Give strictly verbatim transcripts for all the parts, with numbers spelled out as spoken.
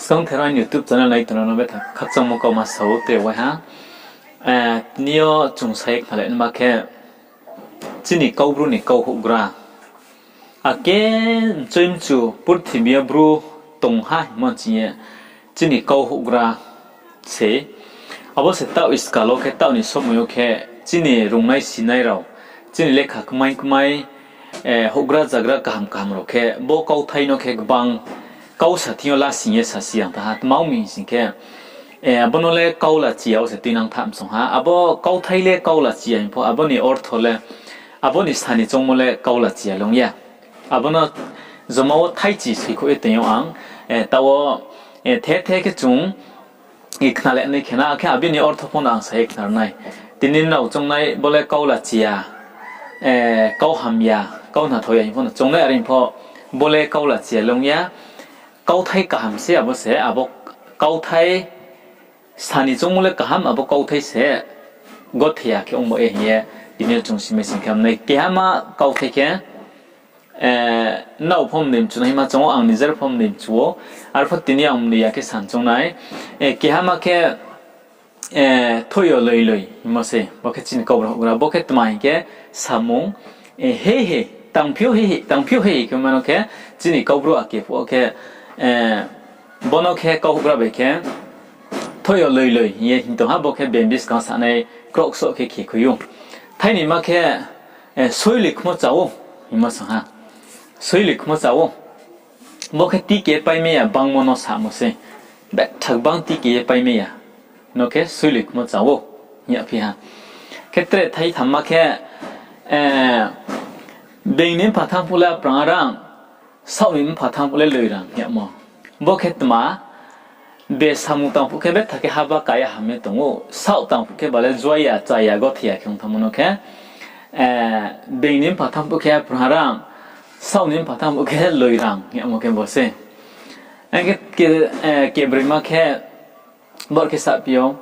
Chung therao aini YouTube channel nai tongnai no betha khakchangmo kauma sa ou tre waiha. Eh, tini yo chung sa ye khnalai nma khe, chini Kau Bru ni kau houhgra. Ake mchoi mchu purthimbi yo bru tongha hingmo ching ye chini kau houhgra se. Abo se taoh iskal wo khe taoh ni somoi yo khe chini rungnai sinai rao, chini lekha kmai kmai, eh, houhgra zagra kaham kaham rao khe bo kauthai no khe gbang kau sa thing yo lasing ye sasi yang tha ha. Tma ong mi hing sing khe, eh, abo no le kau lachi ya wo se tuinang tha msong ha. Abo kauthai le kau lachi ya hing pho, abo ni ortho le, abo ni sa ni choungmo le kau lachi ya long ya. Abo no joma wo thaichi soikhouh ye tong yo ang, eh, taoh wo, eh, the the khe chung, eh, khnalai nai khe na, akhe abo ni ortho pho no ang sa ye khnar nai. Tini nrao choungnai bo le kau lachi ya, eh, kau hamya, kau hnathao ya hing pho no choungnai, are hing pho bo le kau lachi ya long ya. Kauthai kaham se abo se, abo kauthai sa ni choungmo le kaham, abo kauthai se gothe ya khe ong ba ye hing ye, tini yo chung simai sing khe hamnai. Kehama kauthai khe, eh, nrao pho mnoi mchu nai hima choung ou, ang nijer pho mnoi mchu ou, arpho tini ang mnoi ya khe san choung nai. Eh, kehama khe, eh, thoih yo loiloi hingmo se, bo khe chini Kau Bru houhgra, bo khe tma hing khe samung, eh, hei hei, tangphi yo hei hei, tangphi yo hei hei khe mano khe chini Kau Bru ake phuh wo khe, eh, bo no khe kau houhgra bai khe thoih yo loiloi hing ye hing tong ha, bo khe bembi skang sanai kroksoh khe khe khui ou. Thaini ma khe, eh, soiloi khmo cha ou hingmo sa ha. Soiloi khmo cha ou. Bo khe tike paimai ya bangmo no samo se. Betha gbang tike ye paimai ya. No khe soiloi khmo cha ou hing yagphi ha. Khe tre thaitham ma khe, eh, being ni mpha thanng phuh le aprang rang, saoh ni mpha thanng phuh le loi rang hing yagmo. Bo khe tma, be samung tang phuh khe betha khe haba ka ya ham ye tong ou, saoh tang phuh khe ba le juai ya, chá ya, gothe ya khe ong thanngmo no khe, eh, being ni mpha thanng phuh khe aprang rang, saoh ni mpha thanng phuh khe loi rang hing yagmo khe bo se. Ang khe ke-, eh, kebroima khe, bor khe saphi ou,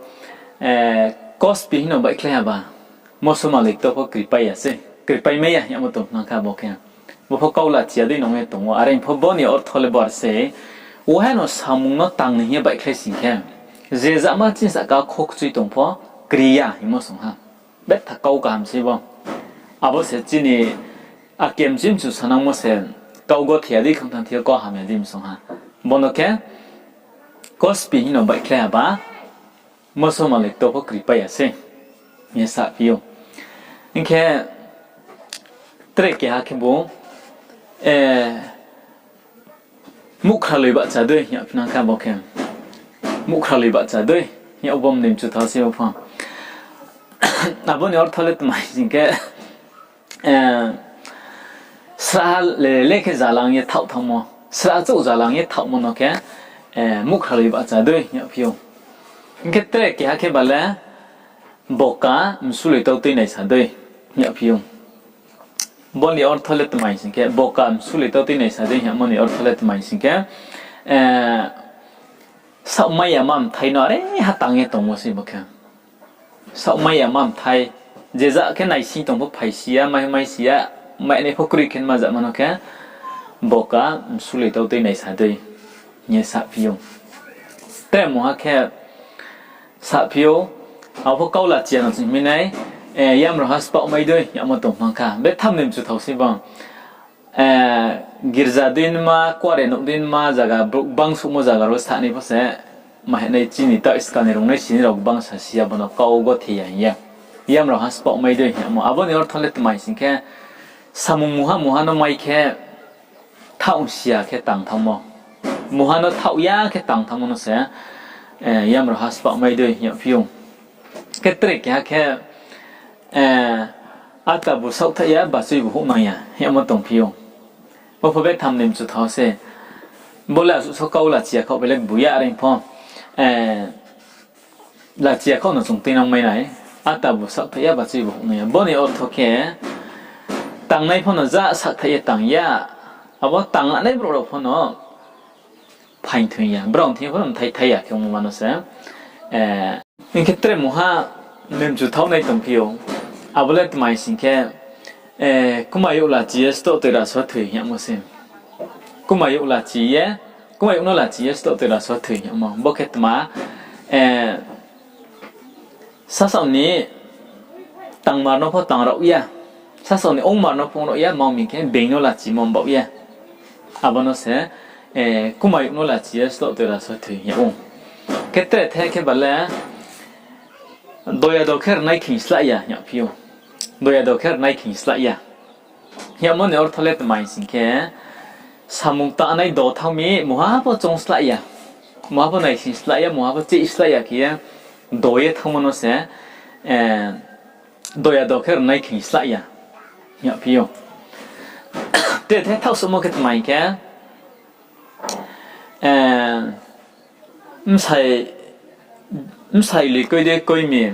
eh, kospi hing no baihkhlai haba, moso malik to pho kripai ya se, kripaimai ya hing yagmo tong nang kha bo khe. Bo pho kau lachi ya dei nong ye tong ou, are pho bo ni ortho le bor se, waiha no samung no tang ni hing ye baihkhlai sing khe, je jama chini sahka khokchui tong pho kri ya hingmo song ha. Betha kau kaham sei bo. Abo se chini akem chimchu sanangmo se, kau gothe ya dei khang thanng thi yo kau hamya dei msong ha. Bo no khe kospi hing no baihkhlai haba, moso malik to pho kripai ya se hing ye saphi ou. Hing khe tre keha khe bo, eh, muhkhraloi bahcha dei hing yagphi nang kha bo khe. Muhkhraloi bahcha dei hing yag bo mnoi mchu thao se bo pho. Abo ni ortho le tma hing sing khe, eh, sraha le le khe zalang ye thaoh thanngmo, sraha chouh zalang ye thaohmo no khe, eh, muhkhraloi bahcha dei hing yagphi ou. Hing khe tre keha khe ba le boka msuloi tau tuinai sa dei hing yagphi ou. Bo ni ortho le tma hing sing khe, boka msuloi tau tuinai sa dei hing yagmo ni ortho le tma hing sing khe, eh, saohmai ya ma mthai no are ha tang ye tongmo sei bo khe. Saohmai ya ma mthai, je ja khe naising tong pho phaisi ya, mai, maisi ya, mainai pho kroi khe ma jama no khe, boka msuloi tau tuinai sa dei hing ye saphi ou. Tre mungha khe saphi ou, abo pho kau lachi ya no ching mi nai, eh, yamrao ha spaohmai dei hing yagmo tong nang kha. Betha mnoi mchu thao sei bo. Eh, girza dei nma, kuare nouh dei nma, zaga brouh gbang souhmo zaga rao sanai pho se, ma hinai chini taoh iskal ni rungnai sini rao gbang sasi ya bo no kau gothe ya hing ye. Yamrao ha spaohmai dei hing yagmo. Abo ni ortho le tma hing sing khe, samung mungha mungha no mai khe, thaoh si ya khe tang thanngmo. Mungha no thaoh ya khe tang thanngmo no se, eh, yamrao ha spaohmai dei hing yagphi ou. Khe tre keha khe, eh, ata bu saohthaih ya, bachoi bu houhnang ya hing yagmo tongphi ou. Bo pho betha mnoi mchu thao se. Bo le asuh so kau lachi ya khaoh bai le bu ya, are pho, eh, lachi ya khaoh no chung tuinang mai nai. Ata bu saohthaih ya, bachoi bu houhnang ya. Bo ni ortho khe, tangnai pho no ja saohthaih ye tang ya. Abo tangnai brouh rao pho no phaing thoing ya. Brao thing pho no mthai thai ya khe ongmo ma no se. Eh, hing khe tre mungha mnoi mchu thao nai tongphi ou. Abo le tma hing sing khe, eh, kumayouh lachi ye stoh toi raso thoi hing yagmo se. Kumayouh lachi ye, Kmai yag no lachi ye sroh toi ra so thoi hing yagmo. Bo khe tma, eh, sasaoh ni tangmar no pho tang rao ya, sasaoh ni ongmar no pho ong rao ya, ma mi khe being no lachimo baoh ye. Abo no se, eh, kmai yag no lachi ye sroh toi ra so thoi hing yag ou. Khe tre the khe ba le, doya do khe rnai khing slah ya hing yagphi ou. Doya do khe rnai khing slah ya hing yagmo ni ortho le tma hing sing khe, samung tangnai do thanng mi, mungha pho choung slah ya, mungha pho naising slah ya, mungha pho cheh slah ya khe ye, do ye thanngmo no se, eh, doya do khe rnai khing slah ya hing yagphi ou. Tre the thaohsouhmo khe tma hing khe, eh, bsai, bsai loi koi de koi mi,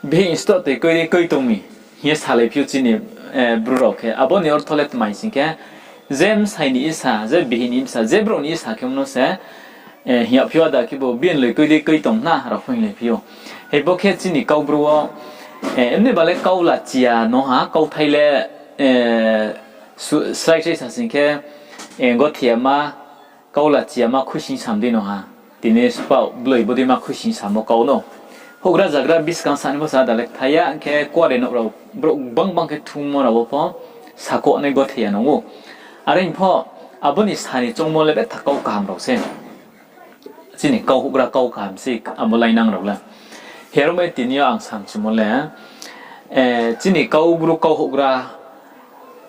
bihih ni sroh toi koi de koi tong mi, hing ye salaiphi ou chini, eh, bru rao khe. Abo ni ortho le tma hing sing khe, je bsai ni isa, je bihih ni bsa, je brouh ni isa khe mno se, eh, hing yagphi ou, ada khebu bini loi koi de koi tong na rao pho hinglaiphi ou. Hei bo khe chini Kaubru wo, eh, emni ba le kau lachi ya no ha, kauthai le, eh, su-, srai srai sa sing khe, eh, gothei yama, kau lachi yama khuisoing sam dei no ha. Tini spaoh bloi bodei ma khuisoing samo kau no. Houhgra zagra buskang sa ni pho sa da le kthai ya, hing khe kuare nouh rao brouh gbang gbang khe thungmo rao wo pho sakhouh nai gothei ya nang ou. Are hing pho, abo ni sa ni choungmo le betha kau kaham rao se. Chini kau houhgra kau kaham se abo lainang rao le. Hing yagmo tini yo ang samchumo le, eh, chini Kaubru kau houhgra,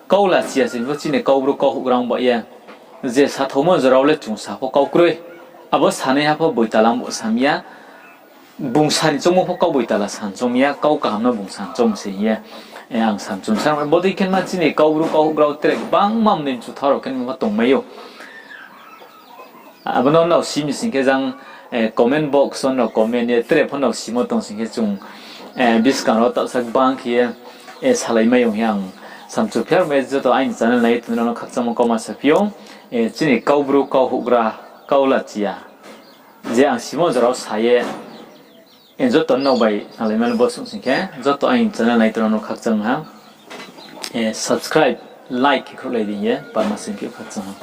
kau lachi ya se pho chini Kaubru kau houhgra ong ba ye. Je sathaomo jora wo le chung sa pho kau kroi. Abo sanaiha pho boitala bo sam ya. Bung sa ni choungmo pho kau boitala sa ni choung ya, kau kaham no bung sa ni choung se hing ye, eh, ang samchum sa. Bodei khe ma chini Kaubru kau houhgra wo tre gbangma mnoi mchu thao rao khe ma pho tongmai ou. Abo no nrao si mi sing khe jang, eh, comment box wo nrao comment ye tre pho nrao simo tong sing khe chung, eh, buskang rao taohsa gbang khe ye, eh, salaimai ong hing ye ang samchu phi ou. Joto aini channel nai tongnai rao no khakchangmo kauma saphi ou, eh, chini Kaubru kau houhgra, kau lachi ya. Je ang simo jora wo sa ye, eh, joto nrao bai nalaima le bo sung sing khe, joto aini channel nai tongnai rao no khakchang ha, eh, subscribe, like khe khruhlai di hing ye, palma sing phi ou khakchang ha.